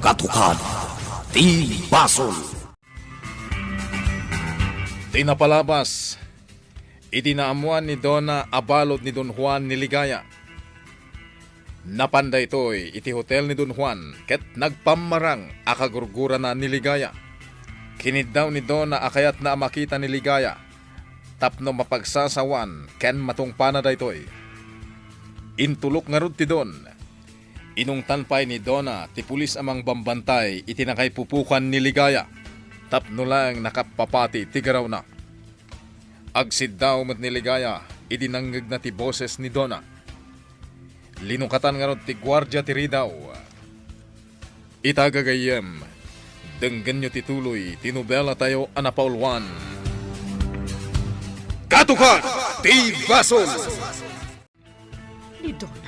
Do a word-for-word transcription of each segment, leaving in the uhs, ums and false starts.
Katukad ti basol. Ti napalabas, iti naammuan ni Dona a balud ni Don Juan ni Ligaya. Napan daytoy iti hotel ni Don Juan ket nagpammarang a kagurgurana ni Ligaya. Kiniddaw ni Dona a kayatna a makita ni Ligaya tapno mapagsasawan ken matungpana daytoy. Intulok ngarud ti Don. Inungtan pay ni Dona ti pulis a mangbambantay iti nakaipupukan ni Ligaya tapno laeng nakappapati ti garawna. Agsiddaw met ni Ligaya idi nangngegna ti boses ni Dona. Linukatan ngarud ti guardia ti ridaw. Ita gagayyem, denggenyo ti tuloy ti nobelatayo a napauluan. Katukad ti basol! Ni Dona.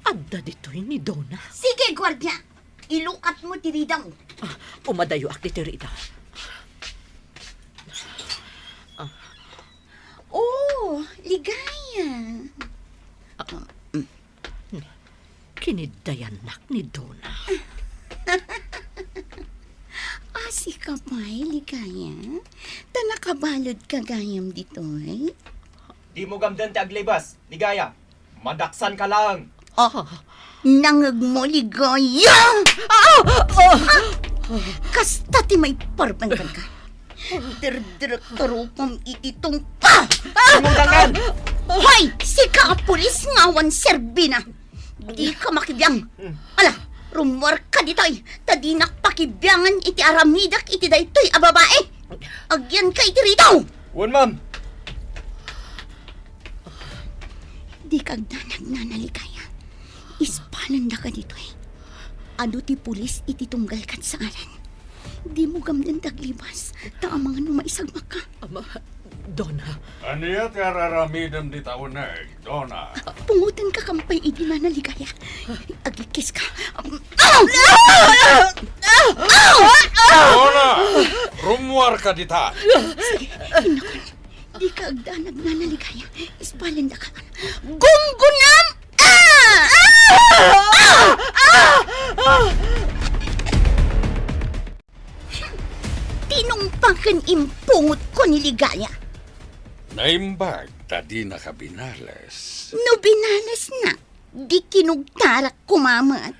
Adda ditoy ni Dona. Sige, guardia! Ilukatmo ti ridaw. Ah, umadayoak ditoy ridaw. Ah. Oh, Ligaya. Ah, mm. Kiniddayannak ni Dona. Asi ka pay, Ligaya? Ta nakabalud ka gayam ditoy? Dimo gamden ti aglibas, Ligaya. Madaksan ka laeng. Oh, nangngegmo, Ligaya! Ah! Ah! Kasta ti maiparban kenka. Dirdirektarukam iti tungpa! Sumudangan! Hoy, sika a pulis nga awan serbina! Dika makibiang! Ala, rummuarka ditoy, ta dinak pakibiangan iti aramidek iti daytoy a babae! Agyanka iti ridaw! Wen, ma'am. Dika agdanag, Nana Ligaya. Ispalendaka ditoy. Adu ti pulis iti tunggal ket saaran. Dimo gamden ti aglibas, ta amangan no maisagmakka. Ama, Dona. Ania ti ar-aramidem dita uneg, Dona? Pungotenka pay idi, Nana Ligaya. Agikkiska. Dona! Rummuarka dita! Sige, inakon. Dika agdanag, Nana Ligaya. Ispalendaka. Gunggunam! Ah! Ah! Ah! Ah! Tinungpa ken impungotko ni Ligaya. Naimbag ta dinaka binales. No binalesna, di kinugtarak koma met.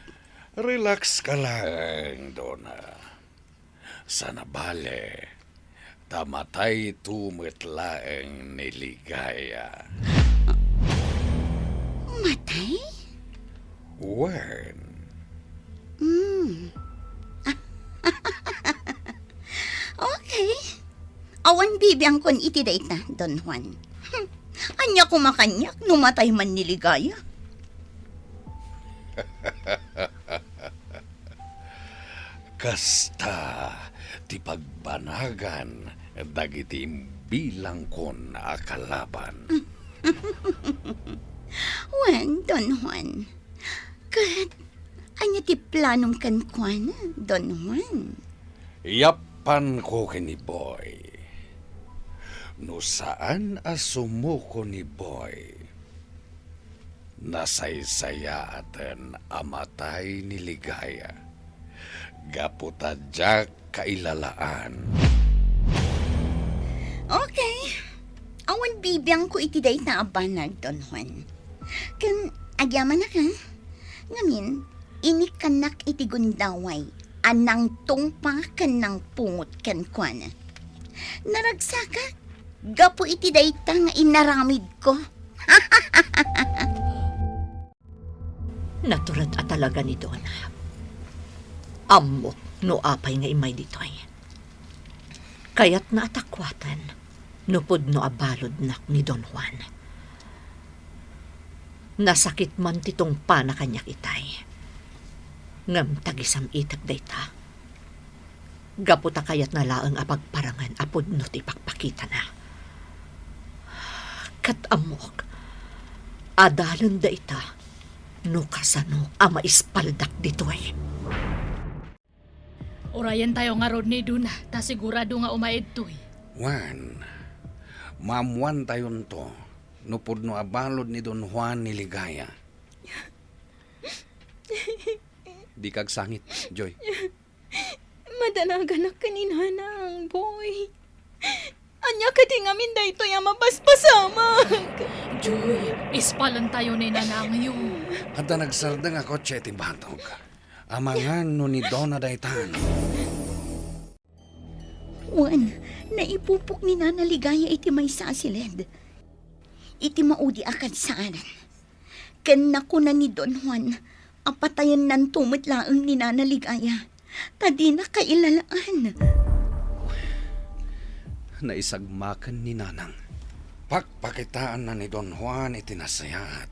Relax ka laeng, Dona. Sana bale, ta matayto met laeng ni Ligaya. Matay? Wen. Mm. Okay. Awan bibiangkon iti dayta, Don Juan. Hmm. Ania koma kaniak no matay man ni Ligaya? Kasta ti pagbanagan dagiti imbilangkon a kalaban. Wen, Don Juan. Ket ania ti planom kenkuana, Don Juan? Yappanko ken ni Boy. No saan a sumuko ni Boy, nasaysayaaten a matay ni Ligaya gapu ta diak kailalaan. Okay. Awan bibiangko iti dayta a banag, Don Juan. Ken agyamanak, ha? Ngamin, inikkannak iti gundaway a nangtungpa ken nangpungot kenkuana. Naragsakak gapu iti dayta nga inaramidko. Natured a talaga ni Dona. Ammok no apay nga immay ditoy. Kayatna a takuaten no pudno a baludnak ni Don Juan. Nasakit man ti tungpana kaniak itay. Ngem tagisam-itek dayta. Gapu ta kayatna laeng a pagparangen a pudno ti ipakpakitana. Ket ammok, adalen dayta no kasano a maispaldak ditoy. Urayentayo ngarud ni Dona ta sigurado nga umaytoy. Wen, maammuantayonto no pudno a balud ni Don Juan ni Ligaya. Dika agsangit, Joy. Madanaganak ken ni Nanang, Boy. Ania kadi ngamin daytoy a mapaspasamak? Joy, ispalentayo ni Nanangyo. Adda nagsardeng a kotse iti batog. Amangan no ni Donna daytan. Wen, naipupok ni Nana Ligaya iti maysa a siled. Iti maudi a kadsaanan. Ken nakuna ni Don Juan a patayennanto met laeng ni Nana Ligaya, ta dina kailalaan. Naisagmaken ni Nanang. Pakpakitaanna ni Don Juan iti nasayaat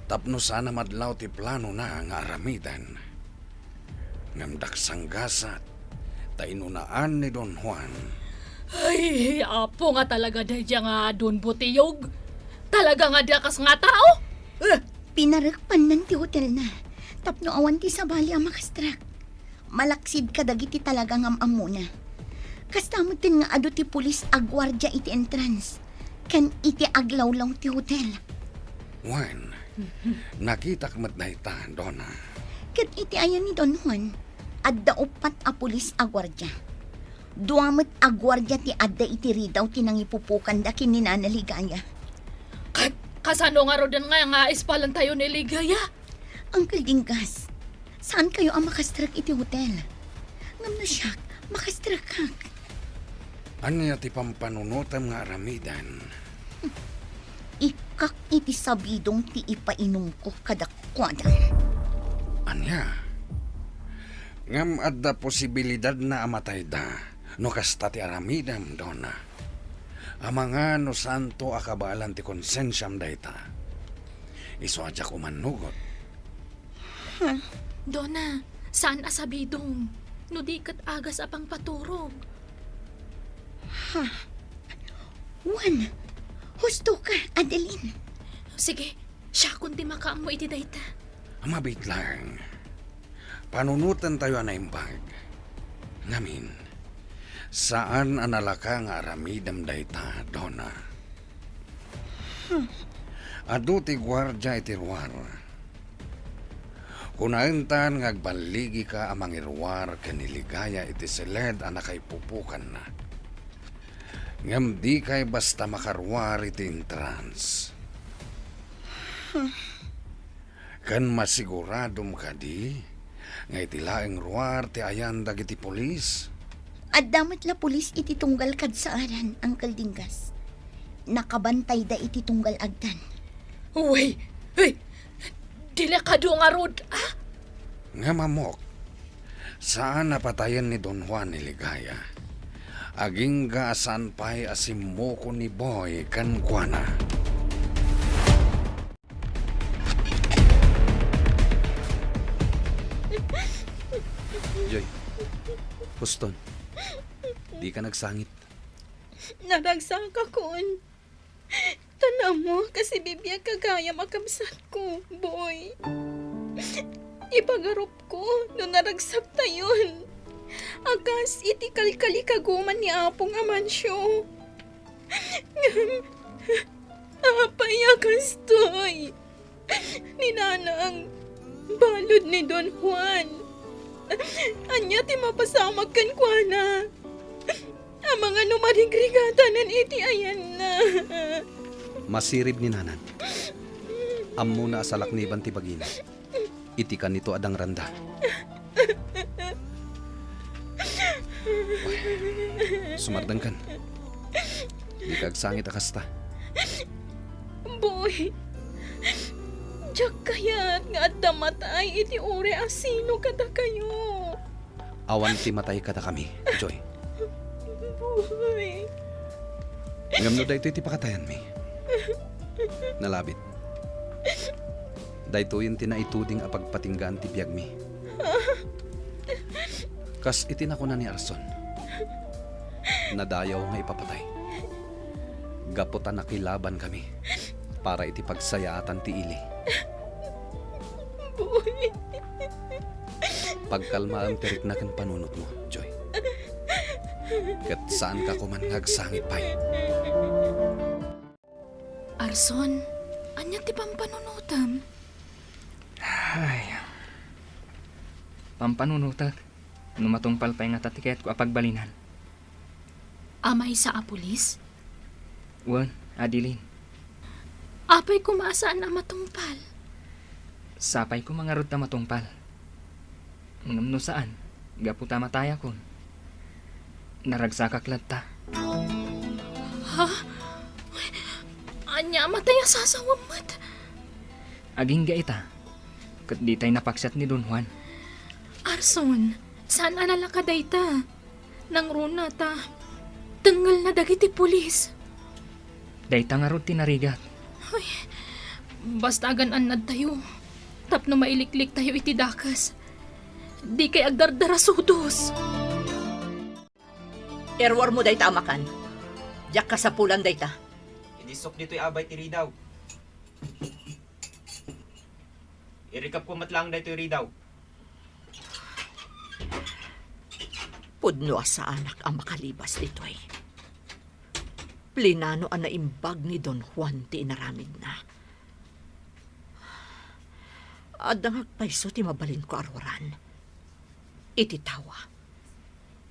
tapno saan a madlaw ti planona nga aramiden. Ngem daksanggasat, ta inunaan ni Don Juan. Ay, apo nga talaga daydiay nga Don Butiyog. Talaga nga diak kas nga tao. Eh! Pinarekpannan ti hotelna tapno awan ti sabali a makastrak. Malaksid kadagiti talaga nga am-ammona. Kasta metten nga adu ti pulis a guardia iti entrance ken iti aglawlaw ti hotel. Wen, nakitak met dayta, Donna. Ket iti ayan ni Don Juan, adda uppat a pulis a guardia. Dua met a guardia ti adda iti ridaw ti nangipupokanda ken ni Nana Ligaya. Ka-, kasano ngaruden nga, nga ispalentayo ni Ligaya? Uncle Dinggas, saankayo a makastrak iti hotel. Ngem no siak, makastrakak. Ania ti pampanunotem nga aramiden? Ikkak iti sabidong ti ipainumko kadakuada. Ania? Ngem adda posibilidadna a matayda no kasta ti aramidem, Donna. Amangan no saanto a kabaelan ti konsensiam dayta. Isu a diak umannugot. Ha? Donna, saan a sabidong, no di ket agas a pangpaturog. Ha? Wen, husto ka, Adeline. Sige, siakon ti makaammo iti dayta. Mabiit laeng. Panunotentayo a naimbag. Ngamin, saan a nalaka nga aramidem dayta, Donna. Hmm. Adu ti guardia iti ruar. Kunaentan nga agballigika a mangiruar ken ni Ligaya iti siled a nakaipupokanna. Ngem dikay basta makaruar iti entrance. Ken masiguradom kadi nga iti laeng ruar ti ayan dagiti pulis? Adda met la pulis iti tunggal kadsaanan, Uncle Dinggas. Nakabantayda iti tunggal agdan. Uy! Uy! Delikado ngarud, ah! Ngem ammok, saan a patayen ni Don Juan ni Ligaya. Agingga a saan pay a simmuko ni Boy kenkuana. Joy, huston. Dika agsangit. Naragsakakon. Tan ammo, kas ibibiag ka gayam a kabsatko, Boy. Ipagarupko no naragsaktayon. A kas iti kalkalikaguman ni Apong Amancio. Ngem, apay a kastoy? Ni Nanang, balud ni Don Juan. Ania ti mapasamak kenkuana? Amangan no marigrigatanan iti ayanna. Masirib ni Nanang. Ammona a salakniban ti bagina iti kanito a dangranda. Uy, sumardengkan. Dika agsangit a kasta. Boy, diak kayat nga adda matay iti uray a sino kadakayo. Awan ti matay kadakami, Joy. Boy. Ngem no daytoy ti pakatayanmi, nalabit. Daytoyen ti naituding a pagpatinggaan ti biagmi. Kas iti nakuna ni Arson, nadayaw nga ipapatay. Gapu ta nakilabankami para iti pagsayaatan ti ili. Boy. Pagkalmaem ti rikna ken panunotmo, Joy. Ket saanka koman nga agsangit pay. Arson, ania ti pampanunotam? Ay. Pampanunotek no matungpal pay ngata ti kayatko a pagbalinan. A maysa a pulis? Wen, Adeline. Apay koma a saan a matungpal? Sapay koma ngarud ta matungpal. Ngem no saan, gapu ta matayakon, naragsakak latta. Ha? Ania a matay a sasawem met? Agingga ita, ket ditay napaksiat ni Don Juan. Arson, saan a lalaka dayta? Nangruna ta tengngelna dagiti pulis. Dayta ngarud ti narigat. Ay, basta agan-annadtayo tapno mailikliktayo iti dakes. Dikay agdardarasudos. Iruarmo dayta a makan. Diak kasapulan dayta. Idissok ditoy abay ti ridaw. Irikapko met laeng daytoy ridaw. Pudno a saanak a makalibas ditoy. Plinano a naimbag ni Don Juan ti inaramidna. Adda nga agpayso ti mabalinko a ruaran iti tawa.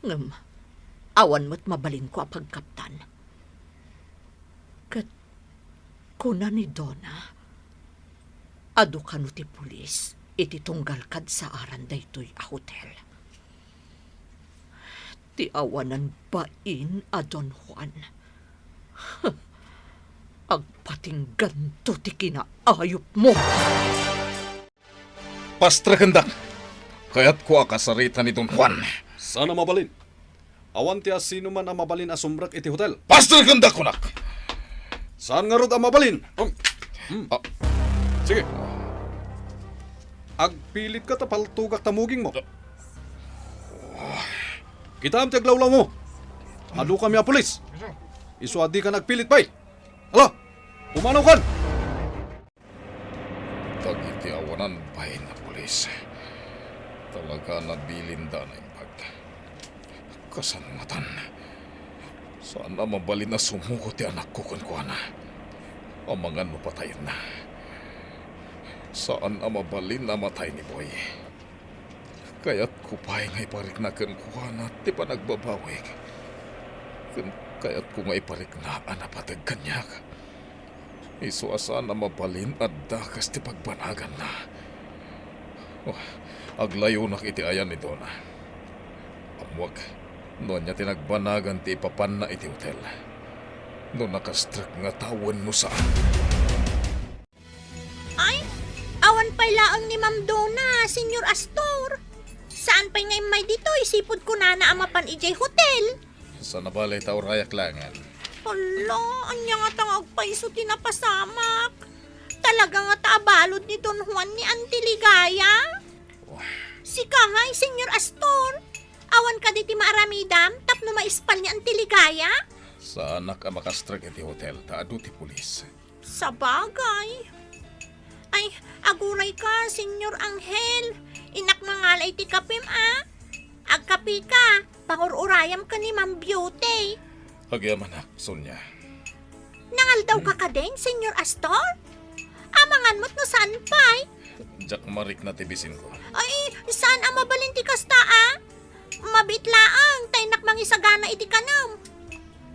Ngem awan met mabalinko a pagkaptan. Ket kuna ni Donna, adu kano ti pulis iti tunggal kadsaaran daytoy a hotel. Ti awanan bain a Don Juan. Agpatingganto ti kinaayupmo. Pastrekendak. Kayatko a kasarita ni Don Juan. Saan a mabalin. Awan ti asinoman a mabalin a sumrek iti hotel. Pastrekendak, kunak. Saan ngarud a mabalin? Um. Hmm. Ah. Sige. Agpilitka ta paltogak ta mugingmo. Kitaem ti aglawlawmo. Adu kami a pulis. Isu a dika nagpilit pay. Ala, pumanawkan! Dagiti awanan bain a pulis, talaga nabilinda a naimbag. Kasano ngatan? Saan a mabalin a sumuko ti anakko kenkuana. Amangan no patayenna. Saan a mabalin a matay ni Boy. Kayatko pay nga iparikna kenkuana ti panagbabawik. Ken kayatko nga iparikna a napateg kaniak. Isu a saan a mabalin a dakes ti pagbanaganna. Oh, aglayonak iti ayan ni Donna. Ammoak no ania ti nagbanagan ti ipapanna iti hotel. No nakastrek ngata wenno saan. Ay, awan pay laeng ni Ma'am Donna, Senyor Astor. Saan pay nga immay ditoy, sipud kunana a mapan idiay hotel? Saan a bale ta urayak laengen. Hala, ania ngata nga agpayso ti napasamak? Talaga ngata a balud ni Don Juan ni Auntie Ligaya? Wah. Sika ngay, Senyor Astor, awan kadi ti maaramidam tapno maispal ni Auntie Ligaya? Saanak a makastrek iti hotel ta adu ti pulis. Sabagay. Ay, aguray ka, Senyor Angel. Innak mangala iti kapim, a. Agkapi ka, pangur-urayam ken ni Ma'am Beauty. Agyamanak, Sonia. Nangaldaw ka kadin, Senyor Astor? Amangan met no saan pay. Diak marikna ti bisinko. Ay, saan a mabalin ti kasta, a? Mabiit laeng, ta innak mangisagana iti kanam.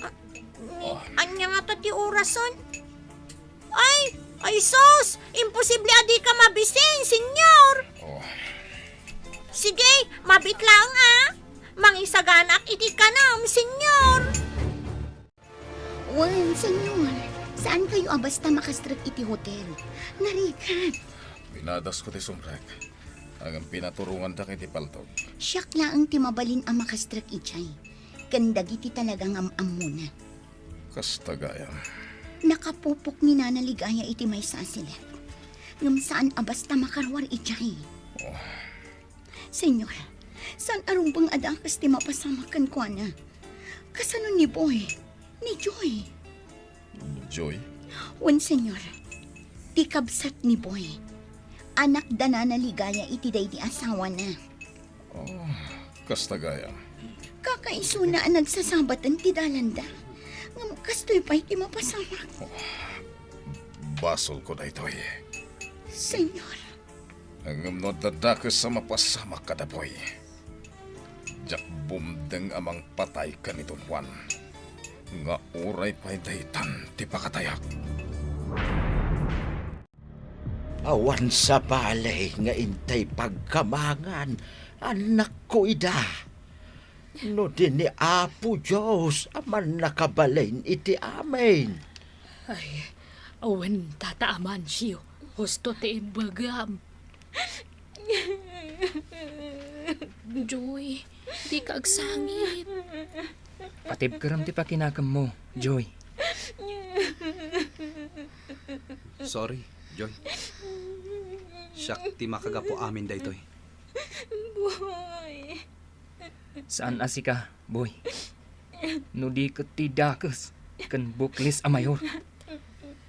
Ah, ni, Oh. Ania ngata ti orasen? Ay, ay sus! Imposible a di ka mabisin, Senyor! Oh. Sige, mabiit laeng, a. Mangisaganaak iti kanam, Senyor! Wen, Senyor, saan kayo a basta makastrek iti hotel? Narigat! Pinadasko ti sumrek. Ngem pinaturongandak iti paltog. Siak laeng ti mabalin a makastrek idiay, ken dagiti talaga nga am-ammona. Kasta gayam. Nakapupok ni Nana Ligaya iti maysa a silek. Ngem saan a basta makaruar idiay. Oh. Senyor, saan a rumbeng a dakes ti mapasamak kenkuana. Kasano ni Boy? Ni Joy? Joy? Wen, Senyor. Ti kabsat ni Boy. Anak da Nana Ligaya iti daydi asawana. Oh, kasta gayam. Kakaisuna a nagsasabaten ti dalanda. Ngem kastoy pay ti mapasamak. Oh, basolko daytoy. Senyor. Ngem no adda dakes a mapasamak kada Boy, diak bumdeng a mangpatay ken ni Don Juan, nga uray pay daytan ti pakatayak. Awan sabali nga intay pagkamangan, annakko ida. No di ni Apo Dios a mannakabalin iti amin. Ay, awan, Tata Amancio, husto ti imbagam. Joy, dika agsangit. Patibkerem ti pakinakemmo, Joy. Sorry, Joy. Siak ti makagapu amin daytoy. Boy. Saan a sika, Boy. No di ket ti dakes ken buklis a mayor.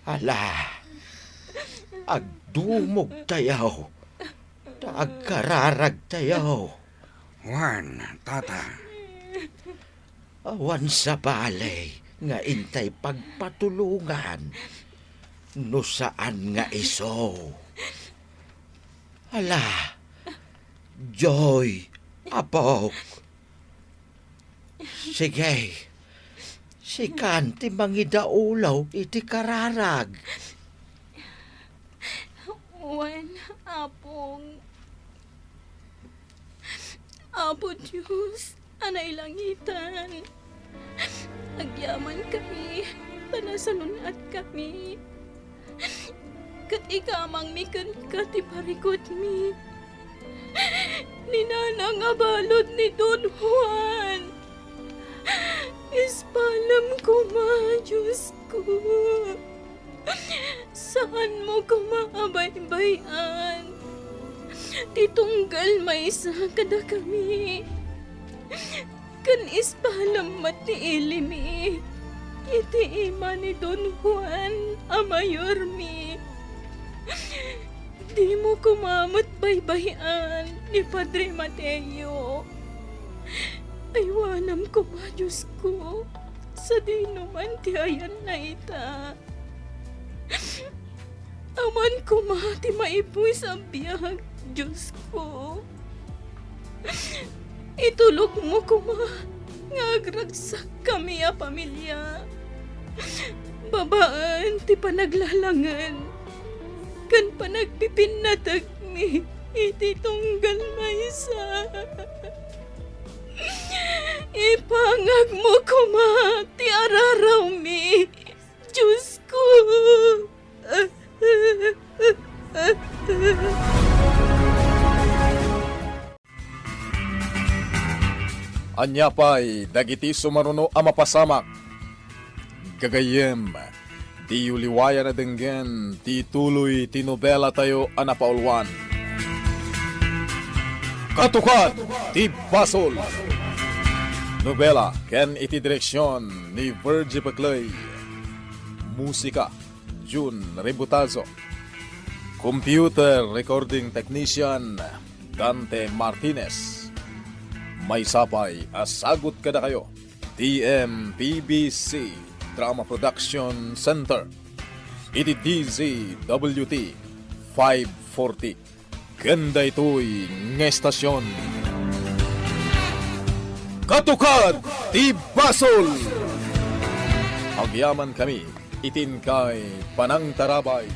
Ala, agdumogtayo, ta agkararagtayo. Juan, Tata. Awan sabali nga intay pagpatulongan no saan nga isu. Ala, Joy, apok. Sige, sikan ti mangidaulo iti kararag. Wen, Apong. Apo Dios a nailangitan, agyamankami ta nasalun-atkami, ket ikamangmi kenka ti parikutmi. Ni nanang a balud ni Don Juan, ispalem koma, Diosko. Saanmo koma a baybay-an ti tunggal maysa kadakami, ken ispalem met ti ilimi iti ima ni Don Juan a mayormi. Dimo koma met baybay-an ni Padre Mateo. Aywanam koma, Diosko, sadino man ti ayanna ita. Awan koma ti maipuy sa biag, Diosko. Itulokmo koma nga agragsakkami a pamilia babaen ti panaglalangen ken panagpipinnategmi iti tunggal maysa. Ipangagmo koma ti ararawmi, Diosko. Ania pay dagiti sumaruno a mapasamak? Gagayyem, diyo liwayan a denggen ti tuloy ti nobelatayo a napauluan, Katukad ti Basol. Nobela ken iti direksion ni Virgie Pecley. Musika, Jun Rebutazo. Computer recording technician, Dante Martinez. Maysa pay a sagut kadakayo, T M P B C Drama Production Center, iti D Z W T five forty. Ken daytoy nga estasion, Katukad ti Basol! Agyamankami iti inkay panangtarabay.